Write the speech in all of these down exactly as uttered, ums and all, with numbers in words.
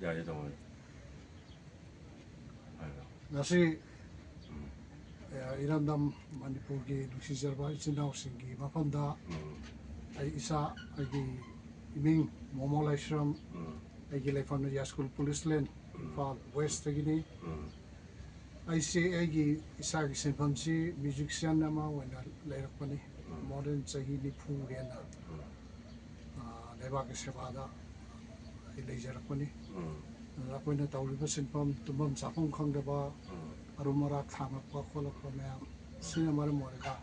ꯌꯥꯏꯌꯦ, ꯇꯧꯕ꯫ ꯉꯁꯤ ꯑ, ꯏꯔꯝꯗꯝ ꯃꯅꯤꯄꯨꯔꯒꯤ ꯅꯨꯡꯁꯤꯖꯔꯕ ꯏꯆꯤꯟ ꯏꯅꯥꯎꯁꯤꯡꯒꯤ ꯃꯐꯝꯗ ꯑꯩ ꯏꯁꯥ, ꯑꯩꯒꯤ ꯏꯃꯤꯡ ꯃꯣꯃꯣ ꯂꯥꯏꯁ꯭ꯔꯝ, ꯑꯩꯒꯤ ꯂꯩꯐꯝꯅ ꯌꯥꯁꯀꯨꯜ ꯄꯨꯂꯤꯁ ꯂꯦꯟ, ꯏꯝꯐꯥꯜ ꯋꯦꯁꯇꯒꯤꯅꯤ꯫ ꯑꯩꯁꯦ ꯑꯩꯒꯤ ꯏꯁꯥꯒꯤ ꯁꯤꯟꯐꯝꯁꯤ ꯃ꯭ꯌꯨꯖꯤꯁꯤꯌꯥꯟ ꯑꯃ ꯑꯣꯏꯅ ꯂꯩꯔꯛꯄꯅꯤ꯫ ꯃꯣꯗꯔꯟ ꯆꯍꯤ ꯅꯤꯐꯨ ꯍꯦꯟꯅ ꯑ, ꯂꯩꯕꯥꯛꯀꯤ ꯁꯦꯕꯥꯗ ꯑꯩ ꯂꯩꯖꯔꯛꯄꯅꯤ꯫ ꯑꯗꯨꯅ ꯑꯩꯈꯣꯏꯅ ꯇꯧꯔꯤꯕ ꯁꯤꯟꯐꯝ, ꯇꯨꯝꯐꯝ ꯆꯥꯐꯝ ꯈꯪꯗꯕ, ꯑꯔꯨꯝ ꯑꯔꯥꯛ ꯊꯥꯡꯉꯛꯄ ꯈꯣꯠꯂꯛꯄ ꯃꯌꯥꯝ, ꯁꯤꯅ ꯃꯔꯝ ꯑꯣꯏꯔꯒ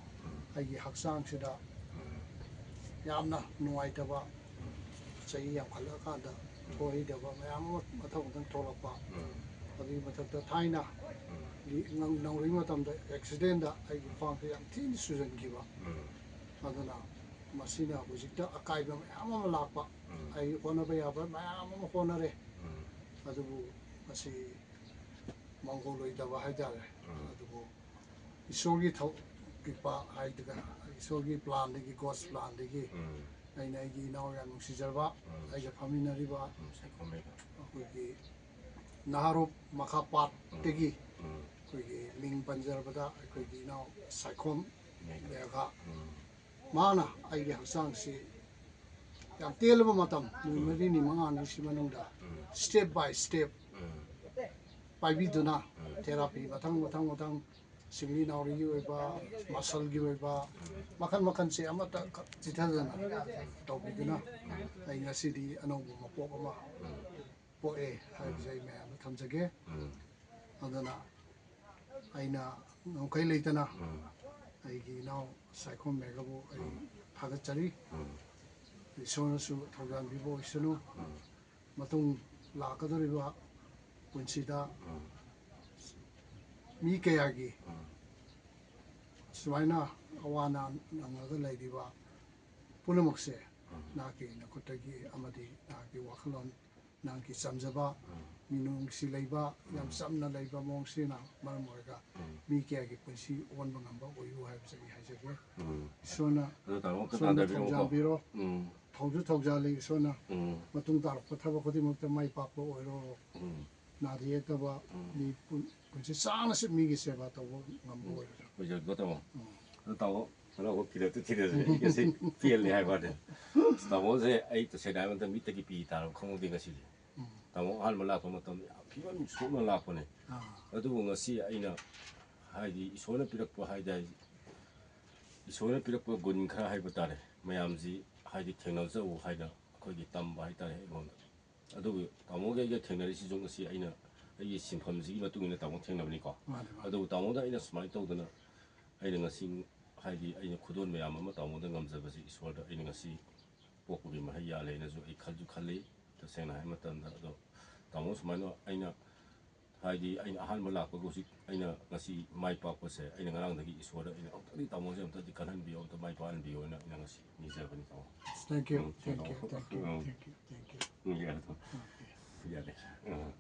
ꯑꯩꯒꯤ ꯍꯛꯆꯥꯡꯁꯤꯗ ꯌꯥꯝꯅ ꯅꯨꯡꯉꯥꯏꯇꯕ, ꯆꯍꯤ ꯌꯥꯝꯈꯠꯂꯛꯑꯀꯥꯟꯗ ꯊꯣꯛꯍꯩꯗꯕ ꯃꯌꯥꯝ ꯑꯃ ꯃꯊꯪ ꯃꯊꯪ ꯊꯣꯛꯂꯛꯄ꯫ ꯑꯗꯨꯒꯤ ꯃꯊꯛꯇ ꯊꯥꯏꯅ ꯒꯤ ꯉ-, ꯅꯧꯔꯤꯉꯩ ꯃꯇꯝꯗ ꯑꯦꯛꯁꯤꯗꯦꯟꯗ ꯑꯩꯒꯤ ꯈ꯭ꯋꯥꯡꯁꯦ ꯌꯥꯝ ꯊꯤꯅ ꯁꯨꯖꯟꯈꯤꯕ꯫ ꯑꯗꯨꯅ ꯃꯁꯤꯅ ꯍꯧꯖꯤꯛꯇ ꯑꯀꯥꯏꯕ ꯃꯌꯥꯝ ꯑꯃ ꯂꯥꯛꯄ꯫ ꯑꯩ ꯍꯣꯠꯅꯕ ꯌꯥꯕ ꯃꯌꯥꯝ ꯑꯃ ꯍꯣꯠꯅꯔꯦ꯫ ꯑꯗꯨꯕꯨ ꯃꯁꯤ ꯃꯥꯡꯒꯣꯜ ꯑꯣꯏꯗꯕ ꯍꯥꯏꯇꯥꯔꯦ꯫ ꯑꯗꯨꯕꯨ ꯏꯁꯣꯔꯒꯤ ꯊꯧ-, ꯄꯤꯛꯄ ꯍꯥꯏꯗꯨꯒ, ꯏꯁꯣꯔꯒꯤ ꯄ꯭ꯂꯥꯟꯗꯒꯤ, ꯒꯣꯗꯁ ꯄ꯭ꯂꯥꯟꯗꯒꯤ ꯑꯩꯅ ꯑꯩꯒꯤ ꯏꯅꯥꯎ ꯌꯥꯝ ꯅꯨꯡꯁꯤꯖꯔꯕ, ꯑꯩꯒ ꯐꯝꯃꯤꯟꯅꯔꯤꯕ ꯑꯩꯈꯣꯏꯒꯤ ꯅꯍꯥꯔꯣꯞ ꯃꯈꯥ ꯄꯥꯠꯇꯒꯤ ꯑꯩꯈꯣꯏꯒꯤ ꯃꯤꯡ ꯄꯟꯖꯔꯕꯗ ꯑꯩꯈꯣꯏꯒꯤ ꯏꯅꯥꯎ ꯁꯥꯏꯈꯣꯝ ꯂꯩꯔꯒ, ꯃꯥꯅ ꯑꯩꯒꯤ ꯍꯛꯆꯥꯡꯁꯤ ꯌꯥꯝ ꯇꯦꯜꯂꯕ ꯃꯇꯝ, ꯅꯨꯃꯤꯠ ꯃꯔꯤꯅꯤ ꯃꯉꯥꯅꯤꯁꯤ ꯃꯅꯨꯡꯗ step by step ꯄꯥꯏꯕꯤꯗꯨꯅ ꯊꯦꯔꯥꯄꯤ ꯃꯊꯪ ꯃꯊꯪ ꯃꯊꯪ, ꯁꯤꯡꯂꯤ ꯅꯥꯎꯔꯤꯒꯤ ꯑꯣꯏꯕ, ꯃꯁꯜꯒꯤ ꯑꯣꯏꯕ, ꯃꯈꯜ ꯃꯈꯜꯁꯦ ꯑꯃꯠꯇ ꯈꯛ ꯆꯤꯊꯗꯅ ꯇꯧꯕꯤꯗꯨꯅ ꯑꯩ ꯉꯁꯤꯗꯤ ꯑꯅꯧꯕ ꯃꯄꯣꯛ ꯑꯃ ꯄꯣꯛꯑꯦ ꯍꯥꯏꯕꯁꯦ ꯑꯩ ꯃꯌꯥꯝꯗ ꯊꯝꯖꯒꯦ꯫ ꯑꯗꯨꯅ ꯑꯩꯅ ꯉꯝꯈꯩ ꯂꯩꯇꯅ ꯑꯩꯒꯤ ꯏꯅꯥꯎ ꯁꯥꯏꯈꯣꯝ ꯃꯦꯒꯕꯨ ꯑꯩ ꯊꯥꯒꯠꯆꯔꯤ꯫ ꯏꯁꯣꯔꯅꯁꯨ ꯊꯧꯖꯥꯟꯕꯤꯕ ꯑꯣꯏꯁꯅꯨ꯫ ꯃꯇꯨꯡ ꯂꯥꯛꯀꯗꯧꯔꯤꯕ ꯄꯨꯟꯁꯤꯗ ꯃꯤ ꯀꯌꯥꯒꯤ ꯁꯨꯃꯥꯏꯅ ꯑꯋꯥ ꯑꯅꯥ ꯅꯪꯉꯒ ꯂꯩꯔꯤꯕ ꯄꯨꯝꯅꯃꯛꯁꯦ ꯅꯍꯥꯛꯀꯤ ꯅꯈꯨꯠꯇꯒꯤ ꯑꯃꯗꯤ ꯅꯍꯥꯛꯀꯤ ꯋꯥꯈꯜꯂꯣꯟ, ꯅꯍꯥꯛꯀꯤ ꯆꯝꯖꯕ, ꯃꯤꯅꯨꯡꯁꯤ ꯂꯩꯕ, ꯌꯥꯝ ꯆꯝꯅ ꯂꯩꯕ ꯃꯑꯣꯡꯁꯤꯅ ꯃꯔꯝ ꯑꯣꯏꯔꯒ ꯃꯤ ꯀꯌꯥꯒꯤ ꯄꯨꯟꯁꯤ ꯑꯣꯟꯕ ꯉꯝꯕ ꯑꯣꯏꯌꯨ ꯍꯥꯏꯕꯁꯦ ꯑꯩ ꯍꯥꯏꯖꯒꯦ꯫ ꯏꯁꯣꯔꯅ ꯑꯗꯣ ꯇꯥꯃꯣ ꯑꯝꯇ ꯁꯣꯝꯗ ꯇꯥꯟꯊꯕꯤꯔꯛꯑꯣꯀꯣ꯫ ꯊꯧꯖꯥꯟꯕꯤꯔꯣ꯫ ꯎꯝ꯫ ꯊꯧꯁꯨ ꯊꯧꯖꯥꯜꯂꯤ ꯏꯁꯣꯔꯅ꯫ ꯎꯝ ꯃꯇꯨꯡ ꯇꯥꯔꯛꯄ ꯊꯕꯛ ꯈꯨꯗꯤꯡꯃꯛꯇ ꯃꯥꯏ ꯄꯥꯛꯄ ꯑꯣꯏꯔꯣ꯫ ꯎꯝ ꯅꯥꯗ ꯌꯦꯛꯇꯕ ꯎꯝ꯫ ꯃꯤ ꯄꯨꯟ- ꯄꯨꯟꯁꯤ ꯁꯥꯡꯅꯁꯨ ꯃꯤꯒꯤ ꯁꯦꯕꯥ ꯇꯧꯕ ꯉꯝꯕ ꯑꯣꯏꯔꯣ꯫ ꯑꯣꯏꯖꯔꯣ ꯇꯥꯃꯣ꯫ ꯎꯝ꯫ ꯑꯗꯣ ꯇꯥꯃꯣ ꯍꯔꯥꯎꯕ ꯐꯤꯔꯦꯞꯇ ꯊꯤꯔꯁꯦ ꯑꯩ ꯉꯁꯤ ꯄꯦꯜꯂꯦ ꯍꯥꯏꯕ ꯋꯥꯅꯤ꯫ ꯇꯥꯃꯣꯁꯦ ꯑꯩ ꯇꯁꯦꯡꯅ ꯍꯥꯏꯔꯕꯗ ꯃꯤꯠꯇꯒꯤ ꯄꯤ ꯇꯥꯔꯕ ꯈꯪꯍꯧꯗꯦ ꯉꯁꯤꯁꯦ꯫ ꯎꯝ꯫ ꯇꯥꯃꯣ ꯑꯍꯥꯟꯕ ꯂꯥꯛꯄ ꯃꯇꯝꯗ ꯌꯥꯝ ꯐꯤꯕꯝ ꯁꯣꯛꯅ ꯂꯥꯛꯄꯅꯦ꯫ ꯑꯥ꯫ ꯑꯗꯨꯕꯨ ꯉꯁꯤ ꯑꯩꯅ ꯍꯥꯏꯗꯤ ꯏꯁꯣꯔꯅ ꯄꯤꯔꯛꯄ ꯍꯥꯏꯇꯥꯔꯦ, ꯏꯁꯣꯔꯅ ꯄꯤꯔꯛꯄ ꯒꯨꯟ ꯈꯔ ꯍꯥꯏꯕ ꯇꯥꯔꯦ, ꯃꯌꯥꯝꯁꯤ ꯍꯥꯏꯗꯤ ꯊꯦꯡꯅꯖꯧ ꯍꯥꯏꯅ ꯑꯩꯈꯣꯏꯒꯤ ꯇꯝꯕ ꯍꯥꯏꯇꯥꯔꯦ ꯑꯩꯉꯣꯟꯗ꯫ ꯑꯗꯨꯕꯨ ꯇꯥꯃꯣꯒ ꯑꯩꯒ ꯊꯦꯡꯅꯔꯤꯁꯤꯁꯨ ꯉꯁꯤ ꯑꯩꯅ ꯑꯩꯒꯤ ꯁꯤꯟꯐꯝꯁꯤꯒꯤ ꯃꯇꯨꯡ ꯏꯟꯅ ꯇꯥꯃꯣ ꯊꯦꯡꯅꯕꯅꯤꯀꯣ꯫ ꯃꯥꯅꯦ, ꯃꯥꯅꯦ꯫ ꯑꯗꯨꯕꯨ ꯇꯥꯃꯣꯗ ꯑꯩꯅ ꯁꯨꯃꯥꯏꯅ ꯇꯧꯗꯅ ꯑꯩꯅ ꯉꯁꯤ ꯍꯥꯏꯗꯤ ꯑꯩꯅ ꯈꯨꯗꯣꯜ ꯃꯌꯥꯝ ꯑꯃ ꯇꯥꯃꯣꯗ ꯉꯝꯖꯕꯁꯤ ꯏꯁꯣꯔꯗ ꯑꯩꯅ ꯉꯁꯤ ꯄꯣꯛꯄꯒꯤ ꯃꯍꯩ ꯌꯥꯜꯂꯦꯅꯁꯨ ꯑꯩ ꯈꯜꯁꯨ ꯈꯜꯂꯤ ꯇꯁꯦꯡꯅ ꯍꯥꯏꯕ ꯃꯇꯝꯗ꯫ ꯑꯗꯣ ꯇꯥꯃꯣ ꯁꯨꯃꯥꯏꯅ ꯑꯩꯅ ꯍꯥꯏꯗꯤ ꯑꯩꯅ ꯑꯍꯥꯟꯕ ꯂꯥꯛꯄꯒ ꯍꯧꯖꯤꯛ ꯑꯩꯅ ꯉꯁꯤ ꯃꯥꯏ ꯄꯥꯛꯄꯁꯦ ꯑꯩꯅ ꯉꯔꯥꯡꯗꯒꯤ ꯏꯁꯣꯔꯗ ꯑꯩꯅ ꯑꯃꯨꯛꯇꯪꯗꯤ ꯇꯥꯃꯣꯁꯦ ꯑꯃꯨꯛꯇꯪꯗꯤ ꯀꯜꯍꯟꯕꯤꯌꯣ, ꯑꯃꯨꯛꯇ ꯃꯥꯏ ꯄꯥꯛꯍꯟꯕꯤꯌꯣꯅ ꯑꯩꯅ ꯉꯁꯤ ꯅꯤꯖꯕꯅꯤ ꯇꯥꯃꯣ꯫ Thank you, um, thank you, ꯇꯥꯃꯣ꯫ thank you, um. thank you, thank you. ꯎꯝ, ꯌꯥꯔꯦ ꯇꯥꯃꯣ꯫ Okay. ꯌꯥꯔꯦ꯫ ꯎꯝ꯫